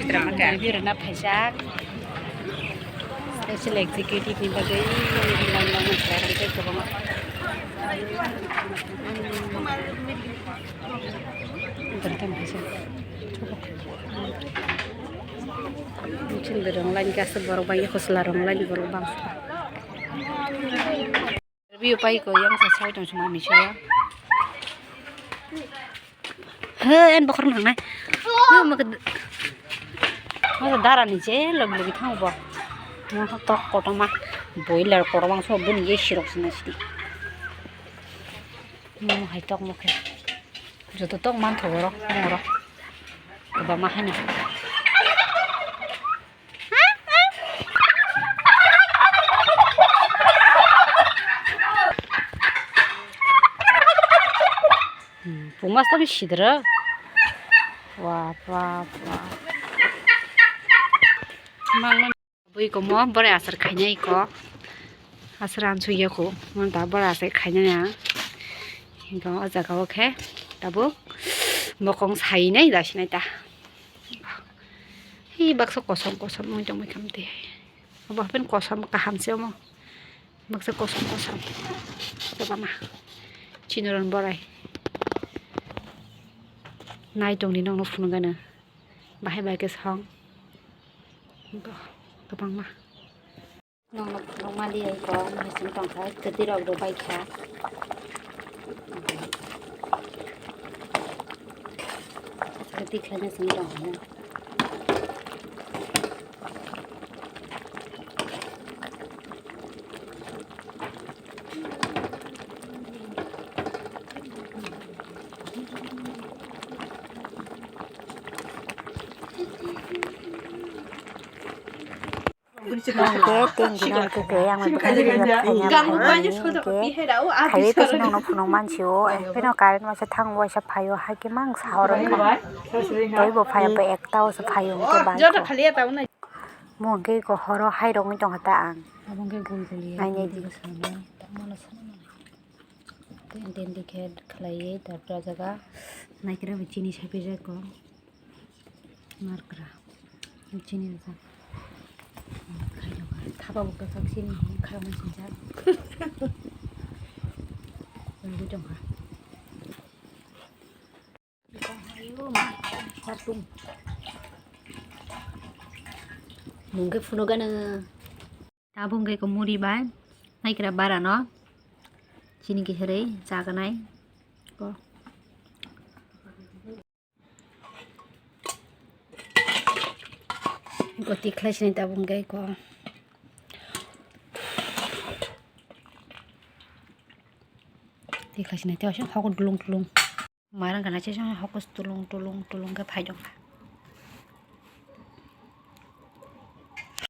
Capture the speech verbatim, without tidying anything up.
Interview rwna phaijak. Special executive ni bagwi line line khlai rwkhe kwbangma. Interview rwna phaijak. Chini borok line khe aswk borok bai, khosla rok line borok bangsa. Review pai ko yang sa sai tong suma mi saya. He, en bokhor nang nai. He, mak-, mak dara ni je log log thang bo. Mo tok kotorma boiler kotorma so bun ye sirok sina sidi. Mo hai tok mo khe. Joto tok man tho borok, mo ro. Ba ma hana. Hmm, pumas tamo sidra. Wah, wah, wah. Mang, mang. Bui komo borai asar khainai ko. Asar an suya ko. Mon ta borai asar khainai ya. Ko o jaga o khe tabuk mokong sainai da sinai ta. Hi baksa kosom kosom mui tongmai khamti. Obo hapen kosom kaham se omo. Baksa kosom kosom. Kwbangma. Chinoron borai. Nai tongni nokno phunukgana. Bahai bai khe song. Kwbangma. Nokno phunukma di ai kok, mui song tongkha, kwtwi rok bo baikha. Kwtwi khlaina song tongkha. Nong khe tengki nong khe khe yang bai bwkha khe khaina phai nong khe khaiwi khe nongno phunuk mansio, pheno current waisa thang waisa phaio, hakhe mang sahoro wngkha. Tei bo phai bo ekta o se phaio hwnkhe bai kho. Mo hwnkhe kho horo hai rok wngwi tongkha ta ang. Abo hwnkhe gul gul ya, naini tamo no sana. Tei tei khe khlaiwi, tarpore o jaga naikhe bo chini sai phaijak kho. Narkra. Chini rijak. Khairokha. Thapa bo kwchak chini khairokma sinjak. Rwgwi tongkha. Mung khe phunukgana. Tabuk hwnkhe kho muri bai naikra bara no chini khe herwi chaganai. Ko. Ko tikhlai sinai tabuk hwnkhe ko. Tikhlai sinai tei hok dulung dulung. Marang kana che hok tulung tulung tulung khe phai dong.